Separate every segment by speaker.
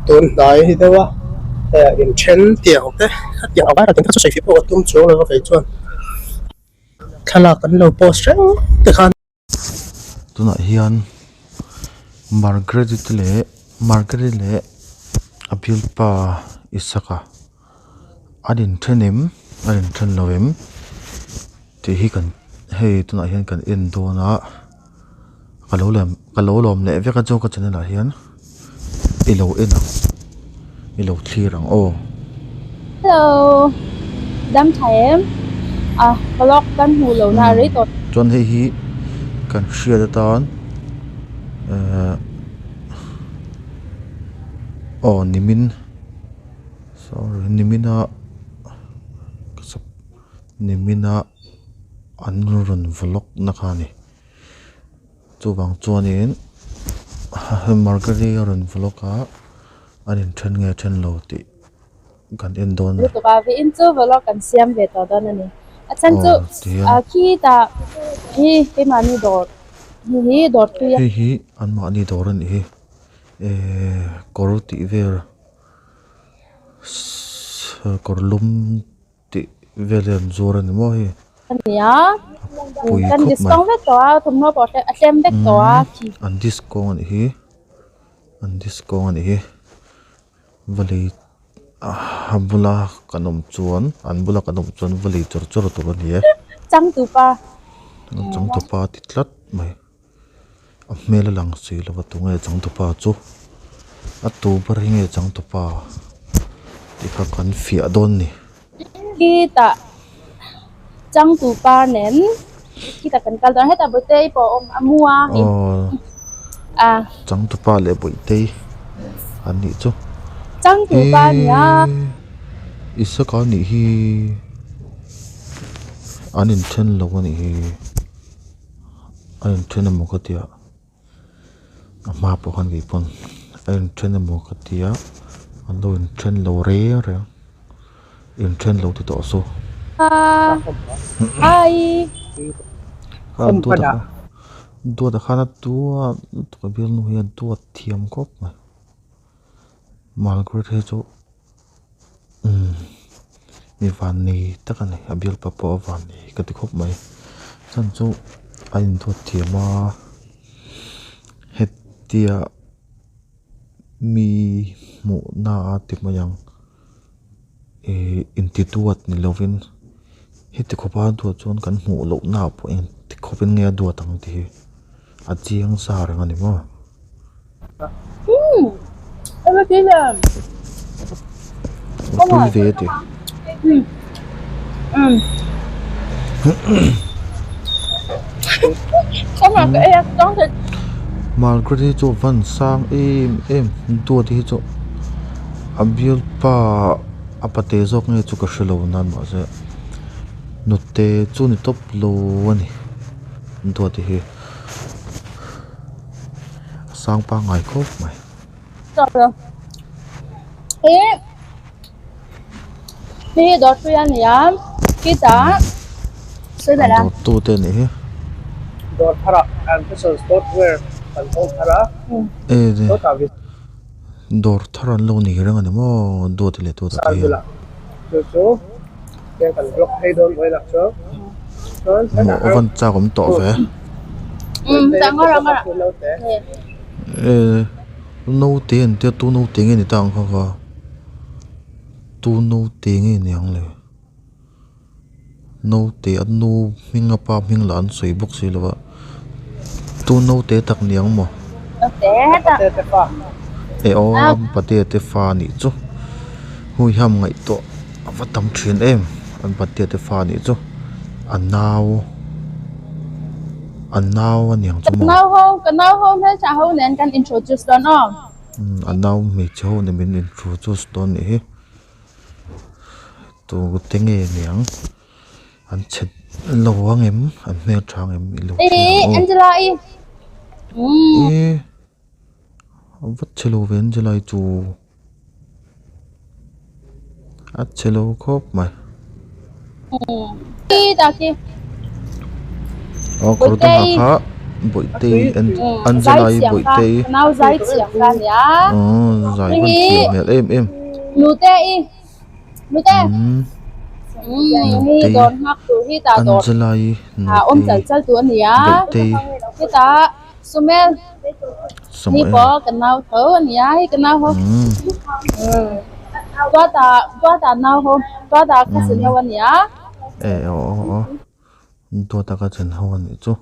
Speaker 1: Tun hnai hi deuh a hei inthen tiang te khatiang a viral kha chu sawi fih pawh ka tum chuang lo a kei chuan thlalak an lo post reng te khan.
Speaker 2: Tunah hian Margaret-i te leh Margaret-i leh a bialpa Isaka an inthen em an inthen lo em tih hi kan hei tunah hian kan en dawn a. Ka lo lem ka lo lawm leh vek a chu ka channel ah hian i lo en ang i lo thlir ang aw.
Speaker 3: Hello dam tha em a vlog kan hmuh loh na a rei tawh.
Speaker 2: Chuan hei hi kan hriat atan ehh aw nimin sorry nimina nimina an rawn vlog na kha a ni. Chuvang chuanin Margaret a rawn vlog a an inthen nge then lo tih kan en dawn a ni.
Speaker 3: Lutuk a veiin chu vlog kan siam ve tawh dawn a ni. A chhan chu khitah hi keimahni dawr hi hi dawr tui a.
Speaker 2: Hei hi anmahni dawr a nih hi ehh kawr tih vel kawr lum. Tih vel hi an zuar a ni maw hei.
Speaker 3: A nia kan discount vek tawh a thawmhnaw pawh a tlem vek tawh a khi.
Speaker 2: An discount a nih hi an discount a nih hi va lei a bula kan awm chuan an bula kan awm chuan va lei chawr chawr tur a ni e.
Speaker 3: Changtupa.
Speaker 2: Changtupa a ti tlat mai. A hmel a lang si lo va tunge changtupa chu a tu ber hi nge changtupa tih kha kan fiah dawn ni.
Speaker 3: Khitah changtupa nen khitah kan kal dawn hetah Bawihtei pawh a awm a mu a hei a.
Speaker 2: Changtupa leh Bawihtei an nih chu.
Speaker 3: Changtupa a nia.
Speaker 2: Isaka a nih hi an inthen lo a nih hi. A inthen emaw ka tia a hma pawh khan kei pawn a inthen emaw ka tia an lo inthen lo reng reng inthen lo ti tawh suh duat a khan a duat lutuk a bialnu hi a duat thiam khawp mai Margaret hi chu. Umm mi vannei tak a ni a bialpa pawh a vannei ka ti khawp mai chhan chu a induat thiam a hetia mi hmuh na a ti mai ang ihh inti duat ni lovin heti khawpa duat chuan kan hmuh loh na ah pawh engti khawpin nge a duat ang tih hi a chiang sa reng a ni maw. Tui ve a ti. Margaret hi chu van sang em em duat hi chu a bialpa a pate zawk nge chu ka hre lo nan mahse nute chu ni tawp lo a ni duat hi. A sang pangngai khawp mai.
Speaker 3: Hei dawr tui a nia khitah sawi belh a.
Speaker 2: Dawr tu te anih hi.
Speaker 1: Dawr thar ah Ampersand Sportswear an hawng thar a.
Speaker 2: Dawr thar an lo nei reng a ni maw duat leh duat a te hian.
Speaker 1: Chu chu tiang kan vlog phei dawn vawiin ah chuan.
Speaker 2: Hmuh a van chak awm tawh ve. Naute an tia tu naute nge ni ta ang kha kha tu naute nge ni ang le naute a nu hming a pa hming lah an sawi bawk si lo a tu naute tak ni ang maw e aw patea te fa a nih chu hui hian ngaihtuah a va tam thin em an patea te fa a nih chu a nau a nau a niang chu maw. A nau hmeichhe ho nen min introduce dawn a nih hi. Tu te nge niang an chhe lo ang em an hmel tha ang em ilo thlir ang aw e a va chhe lo ve Angela i chu a chhe lo khawp mai aw kawr dangah kha. Bawihtei Angela-i Bawihtei
Speaker 3: nau zai thiam ka nia
Speaker 2: aw zai pawn thiam hmel em em
Speaker 3: Nute-i Nute
Speaker 2: Nutei Angela-i Nutei Bawihtei Samuel eh aw aw aw Duata ka chen ho anih chu.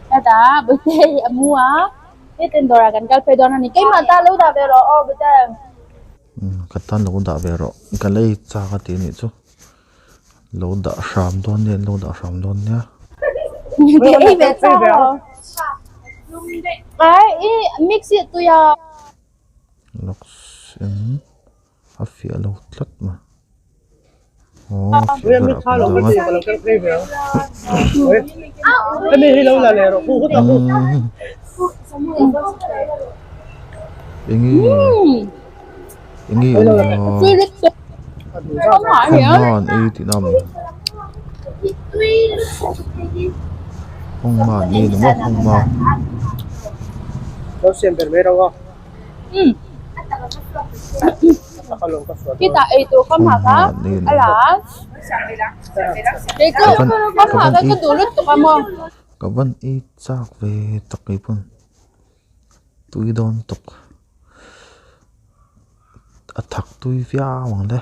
Speaker 3: Heta Bawihte a mu a, hetin dawrah kan kal phei dawn a ni. Keimah ta lo dah ve rawh aw Bawihte.
Speaker 2: Umm ka tan lo dah ve rawh. Ka lei chak a ti anih chu. Lo dah hram dawn nia an lo dah hram dawn nia.
Speaker 3: Ei ve chak lo. Ai i mix hi tui a.
Speaker 2: Lux in a fiah lo tlat mai. Aw a fiah ber ah kan zawng a. Umm enge enge a nia khawhma an ei tihna a ni. Khawhma an ei ni maw khawhma.
Speaker 3: Khitah ei tur ka hmak a, a la a. Kei chu ka hmak a ka duh lutuk a maw.
Speaker 2: Ka van ei chak ve tak kei pawn tui dawn tawk a thak tui viau ang le.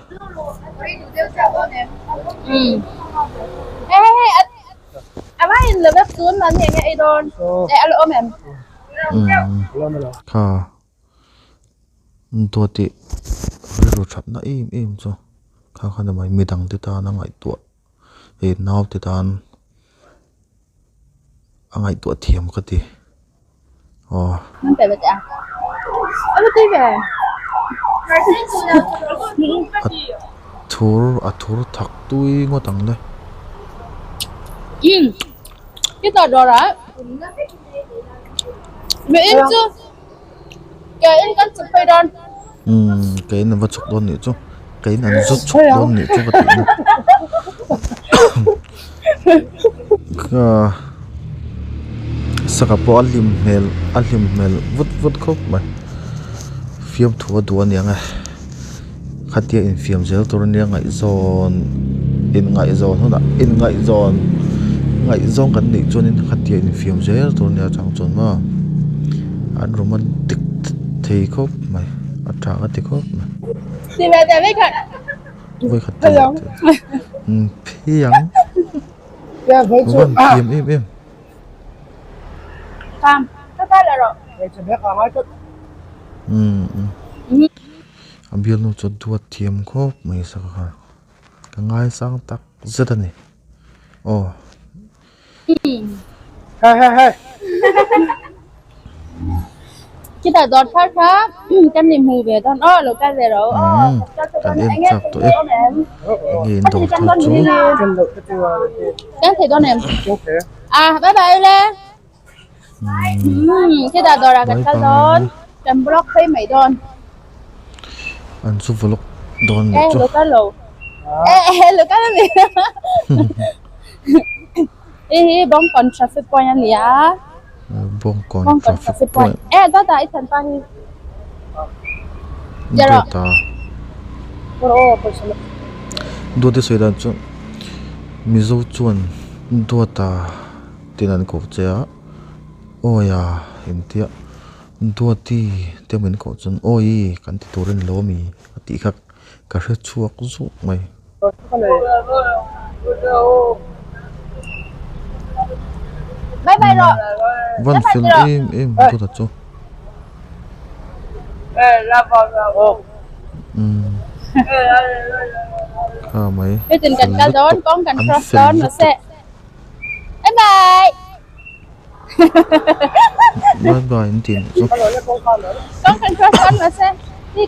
Speaker 3: Hei hei a va in lo vek tun mahni enge ei dawn eh a la awm em.
Speaker 2: Kha duati rilru thatna em em chu kha khan a mai midang te tan a ngaihtuah he nau te tan a ngaihtuah thiam ka ti aw. A thur a thur thak tui ngawt ang le. Umm keiin an va chhuk dawn nih chu keiin an zu chhuk dawn nih chu ka tih na ka saka pawh a hlim hmel a hlim hmel vut vut khawp mai fiamthu a duh aniang e khatia infiam zel tur ania ngaihzawn inngaihzawn hunah inngaihzawn ngaihzawng kan neih chuanin khatia infiam zel tur ania chang chuan maw an romantic thei khawp mai a tha ka ti khawp mai vawikhat te phei ang a van thiam em em. A bialnu chu a duat thiam khawp mai saka kha ka ngaisang tak zet a ni aw. Kan en chak tawh e enge in dawr thar chu.
Speaker 3: À bye bye le. Khitah dawrah kan kal dawn kan vlog phei mai dawn.
Speaker 2: An chu vlog dawn nih chu.
Speaker 3: Eh lo kal lo. Eh eh lo kal ami. Hei hi Bawngkawn traffic point a ni a.
Speaker 2: Bawngkawn traffic point.
Speaker 3: Eh dawtah i than pa hi.
Speaker 2: Dawtah. Dawt i sawi dan chu Mizo chuan Duata tin an koh che a, awi a intia Duati te min koh chuan awi kan ti tur a ni lo ami a tih kha ka hre chhuak zuk mai. Van fel em em Duata chu. Umm kha mai fel lutuk an fel lutuk. Bye bye an tih nih chu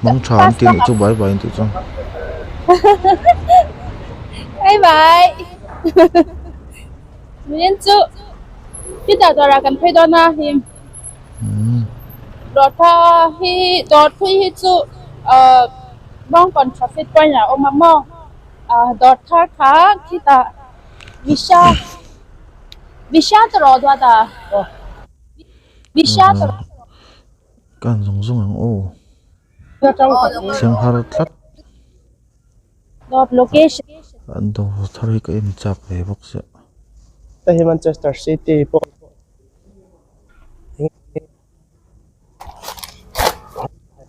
Speaker 2: mangtha an tih nih chu bye bye an tih chu.
Speaker 3: Dawtha hi dawrpui hi chu ahh Bawngkawn traffic point ah a awm a maw ahh dawr thar kha khitah Visha Visha tawh rawh Duata.
Speaker 2: Ka han zawng zawng ang aw. Thleng har tlat. An dawr thar hi ka en chak ve bawk sia.
Speaker 1: Hei hi Manchester City pawh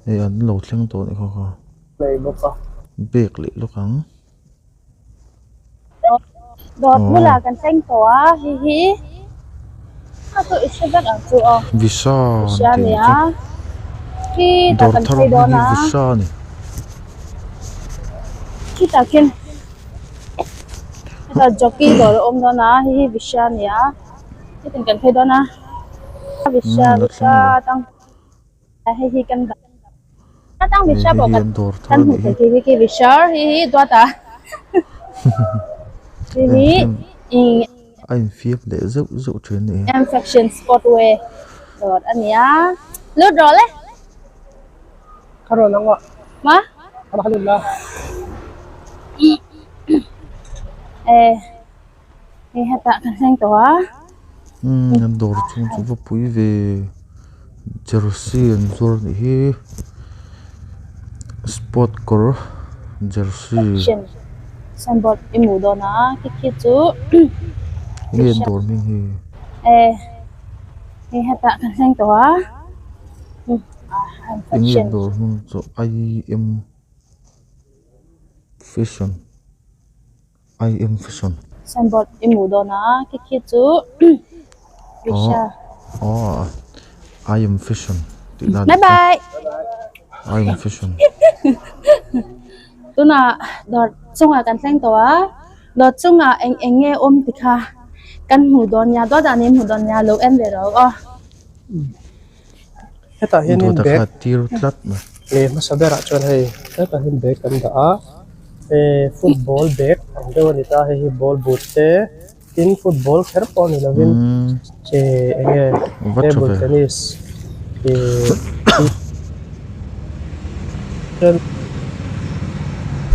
Speaker 2: Hei an lo thleng tawh anih kha kha.
Speaker 1: Nei bawk a.
Speaker 2: Bag leh lawk ang.
Speaker 3: Dawr bulah kan thleng tawh a hei hi a chu i hre vek ang chu aw.
Speaker 2: Visa
Speaker 3: Visa
Speaker 2: tih
Speaker 3: nia
Speaker 2: chu.
Speaker 3: Khi tah
Speaker 2: Dawr
Speaker 3: kan
Speaker 2: thar
Speaker 3: phei
Speaker 2: hming
Speaker 3: dawn
Speaker 2: hi
Speaker 3: a.
Speaker 2: Visa a ni.
Speaker 3: Khi tah khian hetah jockey dawr a awm dawn a hei hi Visa nia hetin kan phei dawn a Visa
Speaker 2: Hmm, la
Speaker 3: Visa
Speaker 2: thleng lo.
Speaker 3: atang hei hi kan dah atang
Speaker 2: Hei
Speaker 3: Visa
Speaker 2: hei
Speaker 3: pawh
Speaker 2: hi
Speaker 3: kan
Speaker 2: an dawr thar
Speaker 3: kan
Speaker 2: a
Speaker 3: hmuh
Speaker 2: nih
Speaker 3: theih
Speaker 2: hi.
Speaker 3: khi khi Visa hei hi duat a hei hi ih
Speaker 2: A infiam leh zeuh zeuh thin a ni.
Speaker 3: M fashion sport wear dawr a ni a lut rawh le.
Speaker 1: Kha rawn ang a.
Speaker 3: Ma?
Speaker 1: Kha lut la.
Speaker 3: Eh hei hetah kan thleng tawh a.
Speaker 2: Umm an dawr chhung chu va pui ve jersey an zuar anih hi sport kawr jersey.
Speaker 3: Fashion signboard i hmuh dawn a khi khi chu
Speaker 2: Enge an dawr hming hi?
Speaker 3: Eh hei hetah kan thleng tawh a.
Speaker 2: Enge an dawr hming chu I M fashion I M fashion.
Speaker 3: Signboard i hmuh dawn a khi khi chu rickshaw.
Speaker 2: Aw I M fashion tih na
Speaker 3: Bye bye.
Speaker 2: I M fashion.
Speaker 3: Tunah dawr chungah kan thleng tawh a dawr chungah eng eng nge awm ti kha kan hmuh dawn nia dawt ah nih hmuh dawn nia lo en ve rawh aw.
Speaker 1: Hetah hianin
Speaker 2: Dawt a
Speaker 1: bag
Speaker 2: khat tir tlat mai.
Speaker 1: Leh hmasa berah chuan hei hetah hian bag kan dah a eh football bag ang deuh a ni ta hei hi ball boot te tin football kher pawh ni lovin eh eng nge
Speaker 2: Va tha
Speaker 1: table
Speaker 2: ve.
Speaker 1: tennis eh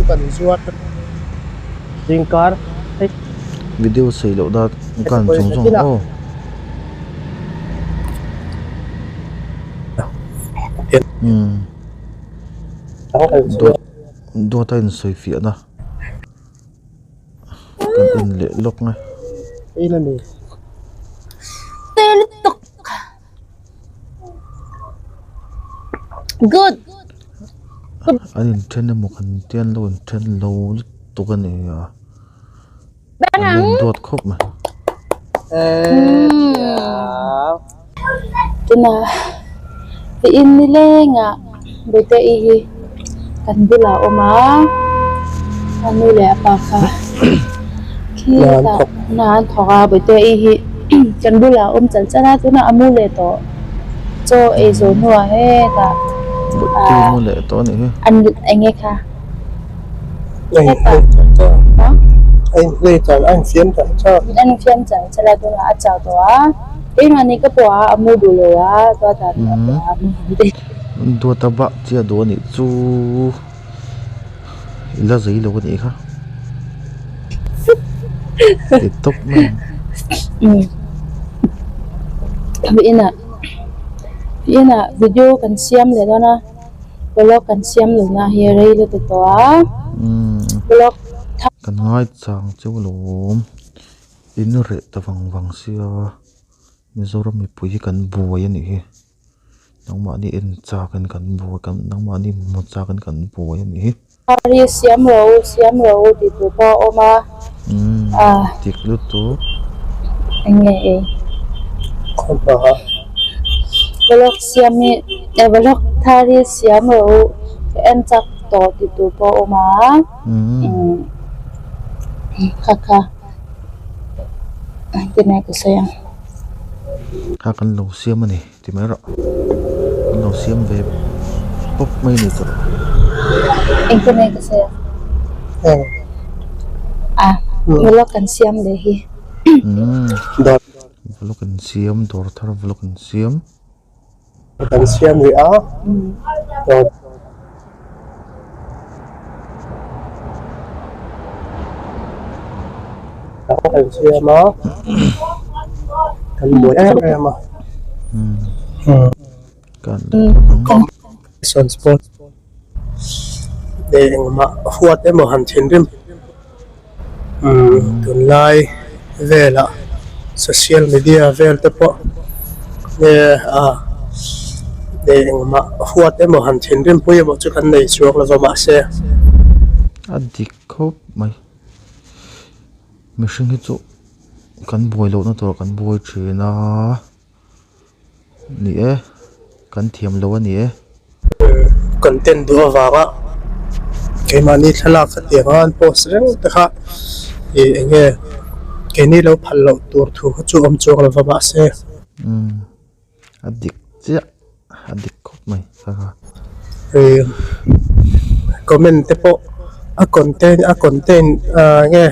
Speaker 1: kan zuar zingkar hei.
Speaker 2: Video sei loh dan ka han chung zawng aw. Umm dawt dawt a insawi fiah na kan en leh lawk nge.
Speaker 3: Good.
Speaker 2: An inthen emaw kan tia an lo inthen lo lutuk a ni a. An lo induat khawp mai.
Speaker 3: Tuna i in nileng ah Bawihte-i hi kan bulah a awm a, a nu leh a pa kha khitah hna an thawk a Bawihte-i hi kan bulah a awm chal chal a tunah a mu leh tawh chaw ei zawh hnuah hetah ahh an eng nge kha. An infiam chal chal a tunah a chau tawh a keimahni ka pawh a a mu duh lo a duata nih a pawh a mu duh daih.
Speaker 2: Duata bah chiah duh a nih chu i la zei lo a nih kha ti tawp mai ang.
Speaker 3: Inah inah video kan siam leh dawn a. Vlog kan siam lo na hi rei lutuk tawh a vlog thar.
Speaker 2: Kan ngai chang cheu lawm in reh ta vang vang sia Mizoram mipui hi kan buai a nih hi nangmahni en chak in kan buai kan nangmahni hmu chak in kan buai a nih hi.
Speaker 3: Thar hi siam rawh u siam rawh u tih tur pawh a awm a.
Speaker 2: Umm dik lutuk.
Speaker 3: Eng nge ei? Vlog siam hi eh vlog thar hi siam rawh u ka en chak tawh tih tur pawh a awm a. Umm kha kha engtin nge ka sawi ang.
Speaker 2: Kha kan lo siam a ni. Ti mai rawh. An lo siam ve pawp mai a ni tawh.
Speaker 3: Engtin nge ka sawi a? A vlog kan siam leh hi.
Speaker 2: Umm vlog an siam dawr thar vlog an siam.
Speaker 1: Kan siam rih a. Kan siam a. Kan buai em em a.
Speaker 2: Kan leh phawt ang.
Speaker 1: Sport engmah huat emaw han thinrim tunlai velah social media vel te pawh nge a engmah huat emaw han thinrim pui emaw chu kan nei chuang lova mahse.
Speaker 2: A dik khawp mai. Mihring hi chu kan buai lohna tur kan buai thin a. Ni e, kan thiam lo a ni e.
Speaker 1: Content duh avanga keimahni thlalak kha tiang a an post reng te kha ih eng nge keini lo phal loh tur thu kha chu awm chuang lova mahse.
Speaker 2: Umm a dik chiah a dik khawp mai kha kha.
Speaker 1: Ih comment te pawh a content a content ah nge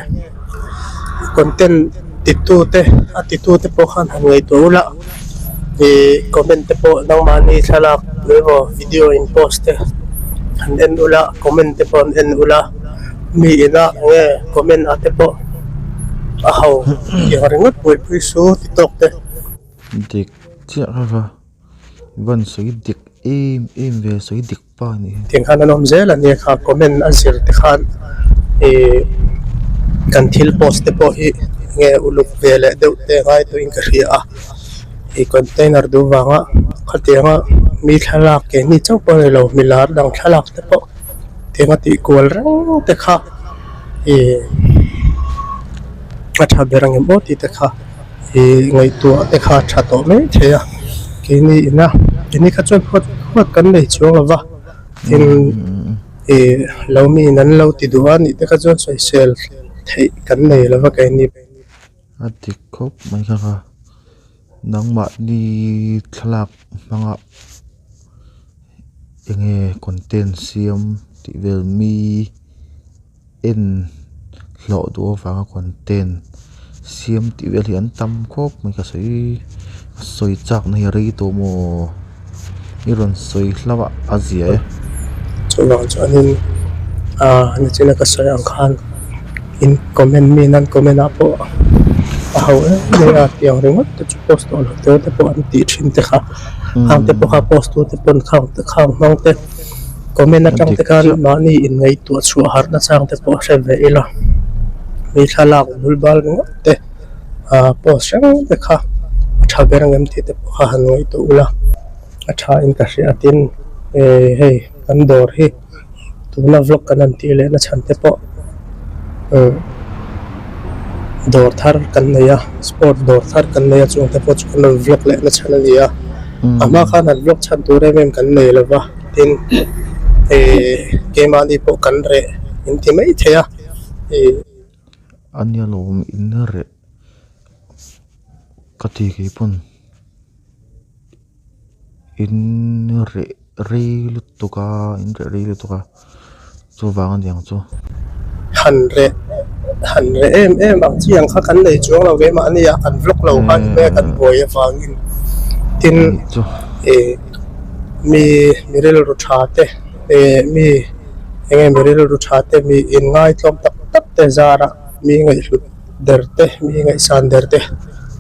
Speaker 1: content titu te a titu te pawh khan han ngaihtuah ula ih comment te pawh nangmahni thlalak emaw video in post te han en ula comment te pawh an en ula mi ina nge comment ah te pawh a ho tih ang ringawt buaipui su ti tawk te.
Speaker 2: Dik chiah kha kha van sawi dik em em ve sawi dik pa a nih hi.
Speaker 1: Tiang khan an awm zel a nia kha comment a zir te khan ih kan thil post te pawh hi nge uluk ve leh deuh te ngai tawhin ka hria a ih container duh vanga khatianga mi thlalak keini chauh pawh a ni lo mi lar dang thlalak te pawh tianga tih kual reng te kha ih a tha ber ang em aw tih te kha. Ih ngaihtuah te kha a tha tawh mai thei a keini ina keini kha chuan huat huat kan nei chuang lo va tin ih lo mi in an lo ti duh a nih te kha chuan sawisel theih kan nei lo va keini.
Speaker 2: A dik khawp mai kha kha nangmahni thlalak hmanga enge content siam tih vel mi. En hlawh duh avanga content siam tih vel hi an tam khawp mai ka sawi ka sawi chak na hi a rei tawh maw i rawn sawi hlauh a a zia e.
Speaker 1: Chuvang chuanin ah nichina ka sawi ang khan in comment mi nan comment ah pawh a ho em mai a tiang ringawt te chu post tawh lo tur te pawh an tih thin te kha khang te pawh kha post tu te pawn khang khang hmang te. Comment atang te khan mahni inngaihtuah chhuah harhna chang te pawh a hre ve ila, mi thlalak bul bal ringawt te ah post hrang te kha a tha ber ang em tih te pawh kha han ngaihtuah ula, a tha in ka hria tin eh hei kan dawr hi tuna vlog kan han tih leh na chhan te pawh umm dawr thar kan nei a sport dawr thar kan nei a chung te pawh chu kan rawn vlog leh na chhan a ni a, a hma khan han vlog chhan tur em em kan nei lo va. Tin, eh keimahni pawh kan reh in ti mai thei a, eh.
Speaker 2: A nia lawm in reh ka ti kei pawn in reh rei lutuk a in reh rei lutuk a chuvang a niang chu.
Speaker 1: Han reh han reh em em ang chi ang kha kan nei chuang lo keimahni a kan vlog lo kha ni mai a kan buai avangin tin eh. Mi mi rilru tha te eh mi eng nge mi rilru tha te mi inngaithlawm tak tak te zarah mi ngaihhlut der te mi ngaihsan der te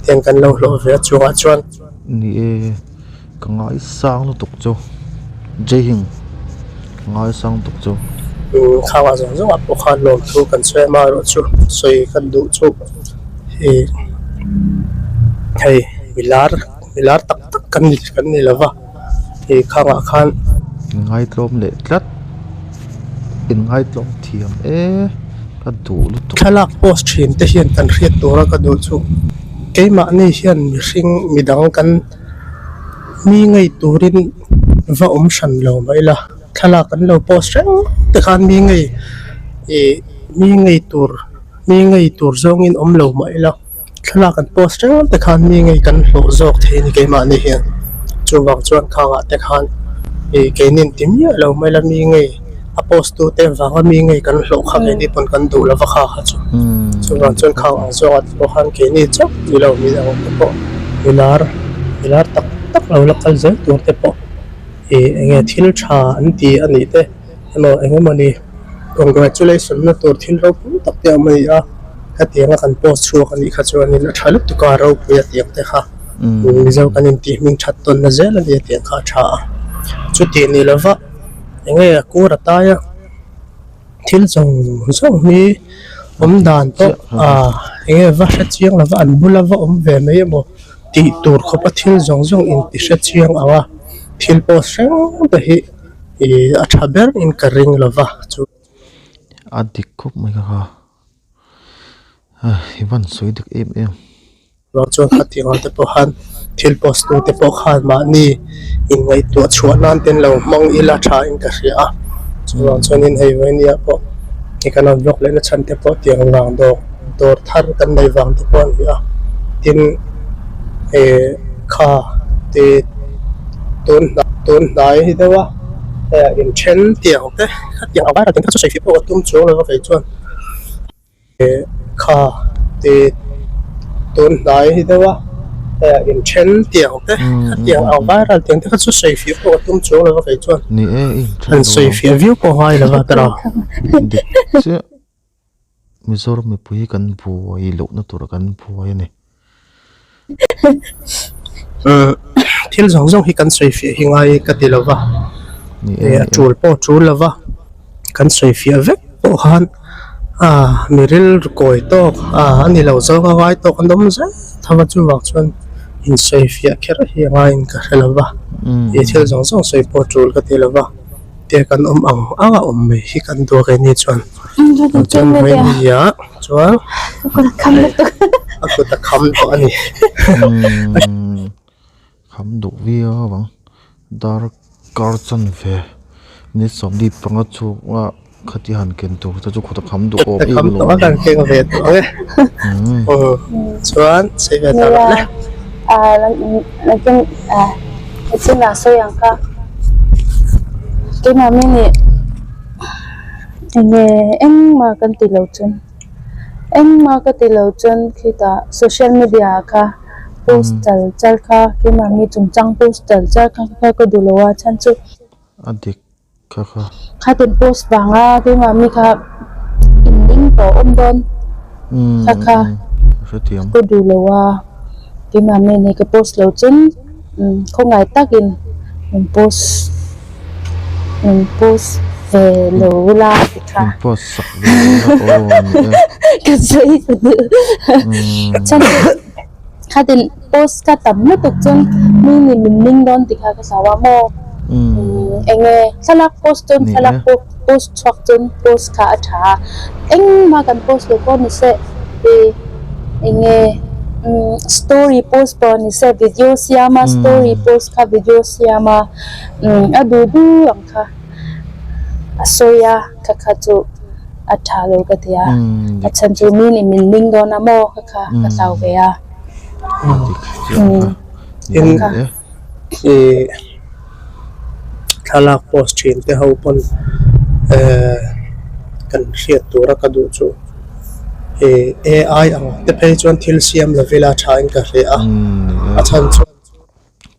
Speaker 1: hian kan lo hlawh ve a chungah chuan.
Speaker 2: Ni e, ka ngaisang lutuk chu Jehing ka ngaisang lutuk chu.
Speaker 1: Khangah zawng zawngah pawh khan lawmthu kan sawi a amaherawhchu sawi kan duh chu ih hei mi lar. Mi lar tak tak kan ni kan ni lo va ih khangah khan.
Speaker 2: Inngaitlawm leh tlat inngaitlawm thiam e ka duh lutuk.
Speaker 1: Thlalak post thin te hian kan hriat tura ka duh chu keimahni hian mihring midang kan mi ngei turin va awm hran lo mai la thlalak an lo post reng te khan mi ngei ih mi ngei tur mi ngei tur zawngin awm lo mah ila. Thlalak an post reng te khan mi ngei kan hlawh zawk thei a ni keimahni hian chuvang chuan khangah te khan ih keinin ti miah lo mai la mi ngei a post tu te vanga mi ngei kan hlawh kha keini pawn kan duh lova kha kha chu chuvang chuan khang ang zawngah te pawh khan keini chauh ni lo mi ang te pawh mi lar mi lar tak tak lo la kal zel tur te pawh ih eng nge thil tha an ti a nih te. Emaw eng emaw ni congratulation na tur thil ropui tak te a awm a ni a, hetianga kan post chhuak a nih kha chuanin a tha lutuk a ropui a tiang te kha. Mizo kan intih hming that tawnna zel a nia tih ang kha a tha a. Chutih ni lova eng nge a kur a tai a, thil zawng zawng hi awm dan pawh ah eng nge va hre chiang lova an bula va awm ve mai emaw tih tur khawpa thil zawng zawng inti hre chiang ang a, thil post hrang te hi ih a tha ber in ka ring lova chu.
Speaker 2: A dik khawp mai ka kha i van sawi dik em em.
Speaker 1: Ruang chuan khatiang ang te pawh khan thil post tu te pawh khan mahni inngaihtuah chhuah nan ten lo hmang ila tha in ka hria a, chuvang chuanin hei vawinia pawh hei kan rawn vlog leh na chhan te pawh tiang vang dawr dawr thar kan nei vang te pawh a ni a, tin eh kha te tun tun hnai deuh a hei inthen tiang te khatiang ang viral tiang te chu sawi fih pawh ka tum chuang lo a kei chuan. Kha ti tun hnai deuh a hei inthen tiang te khatiang ang viral tiang te kha chu sawi fiah pawh ka tum chuang lo a kei chuan
Speaker 2: Ni e i inthen
Speaker 1: han
Speaker 2: lo
Speaker 1: sawi
Speaker 2: ang.
Speaker 1: fiah viau pawh ngai lo a tawrh.
Speaker 2: Dik chiah Mizoram mipui hi kan buai lohna tur ah kan buai a ni.
Speaker 1: Thil zawng zawng hi kan sawi fiah hi ngai ka ti lo va, a tul pawh a tul lo va, kan sawi fiah vek pawh khan mi rilru kawi tawk a ni lo zawng a ngai tawk an awm zel tho a, chuvang chuan insawi fiah kher hi a ngaiin ka hre lo va, thil zawng zawng sawi pawh a tul ka ti lo va. Te kan awm ang ang a awm mai hi kan duak e ni chuan chuan mai nia chuan a kut a kham tawh a ni.
Speaker 2: Kham duh viau ang dar kar chan ve minute 15 chhunga khati han ken tur te chu kut a kham duh awm em
Speaker 1: kham tawh a kan keng ve tawh ang e chuan sei ve ta rawh le.
Speaker 3: Nichinah sawi ang kha keimah mi nih enge engmah kan ti lo chuan engmah ka ti lo chuan khitah social media ah kha post chal chal kha keimah mi chungchang post chal chal kha ka duh lo a chhan chu.
Speaker 2: A dik Kha kha.
Speaker 3: Khatin post vanga keimah mi kha in ding tawh awm dawn. Kha kha.
Speaker 2: Hrethiam.
Speaker 3: Ka duh lo a keimah mi nih ka post lo chuan khawngaih takin min post min post ve lo la ti kha.
Speaker 2: Min post sak ve lo la aw ni e.
Speaker 3: Ka sawi ka duh. Chuan Khatin post ka tam lutuk chuan mi nih min ning dawn tih kha ka hlau a maw eng nge thlalak post chuan thlalak pawh post chhuak chuan post kha a tha a engmah kan post lo pawh ni se ih eng nge story post pawh ni se video siam a story post kha video siam a a duh duh ang kha a sawi a kha kha chu. A tha lo ka ti a, a chhan chu mi nih min ning dawn a maw ka kha ka hlau ve a.
Speaker 1: Tin ih thlalak post thin te ho pawn eh kan hriat tura ka duh chu ih AI ang te phei chuan thil siam lo ila tha in ka hria a, a chhan chu.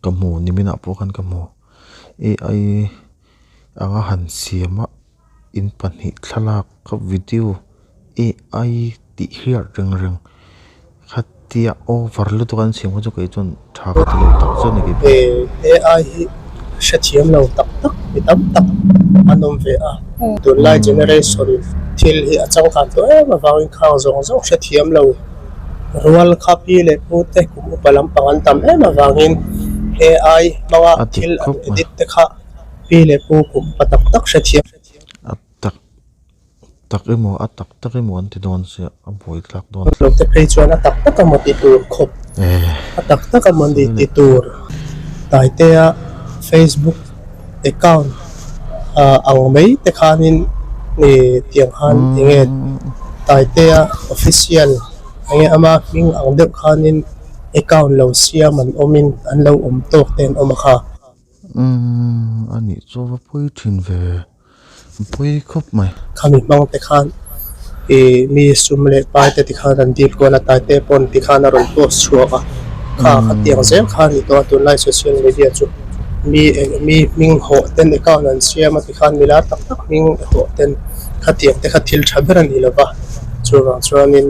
Speaker 2: Ka hmu niminah pawh khan ka hmu AI anga han siam a. In pahnih thlalak kha video AI tih hriat reng reng khatia over lutuk an siam kha chu kei chuan tha ka ti lo tak zet a ni kei pawh.
Speaker 1: AI hi hrethiam lo tak tak mi tam tak an awm ve a, tunlai generation thil hi a changkan tawh em avangin khang zawng zawng hrethiam lo rual kha pi leh pu te kum upa lampang an tam em avangin AI hmanga thil an edit te kha Pi leh pu kum pa tak tak hrethiam.
Speaker 2: A tak tak emaw a tak tak emaw an ti dawn sia a buai tlak dawn.
Speaker 1: Lo te phei chuan a tak tak emaw ti tur khawp a tak tak emaw ni ti tur Taitea Facebook account ang mai te khanin ih tiang khan enge Taitea official enge ama hming ang deuh khanin account lo siam an awmin an lo awm tawk te an awm a kha.
Speaker 2: Umm a nih chu va pawi thin ve pawi khawp mai.
Speaker 1: Khami hmang te khan ih mi sum leh pai te tikhan an dil kual a tai te pawn tikhan a rawn post chhuak a kha khatiang zel kha a ni tawh a tunlai social media chu mi eng mi hming hawh ten account an siam a tikhan mi lar tak tak hming hawh ten khatiang te kha thil tha ber a ni lo va chuvang chuanin.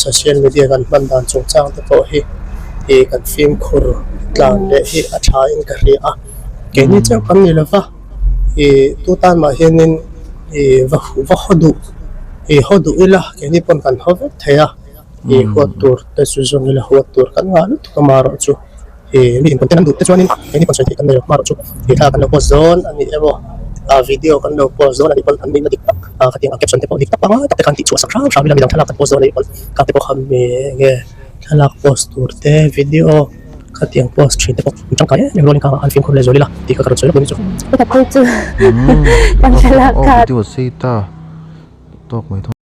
Speaker 1: Social media kan hman dan chungchang te pawh hi ih kan fimkhur tlan leh hi a tha in ka hria a keini chauh kan ni lova ih tu tan mah hianin ih va va haw duh ih haw duh ila keini pawn kan haw vek thei a ih huat tur te chu zawng ila huat tur kan ngah lutuk a marawh chu. Ih mi incontent an duh te chuanin keini pawn sawi theih kan nei lo hma erawh chu ih thla kan lo post dawn a ni emaw ah video kan lo post dawn a nih pawn an nihna dik tak ah khatiang a caption te pawh dik tak pangngai tak te khan tih chhuah sak hrang hrang ila midang thlalak kan post dawn a nih pawn kha te pawh kha mi eng nge thlalak post tur te video khatiang post thin te pawh an tangkai em em rualin kha an fimkhur leh zual ila tih kha ka rawn sawi lawk dawn chu.
Speaker 3: Ka phei chu kan thlalak kha.
Speaker 2: Video a sei ta tawk mai thawm.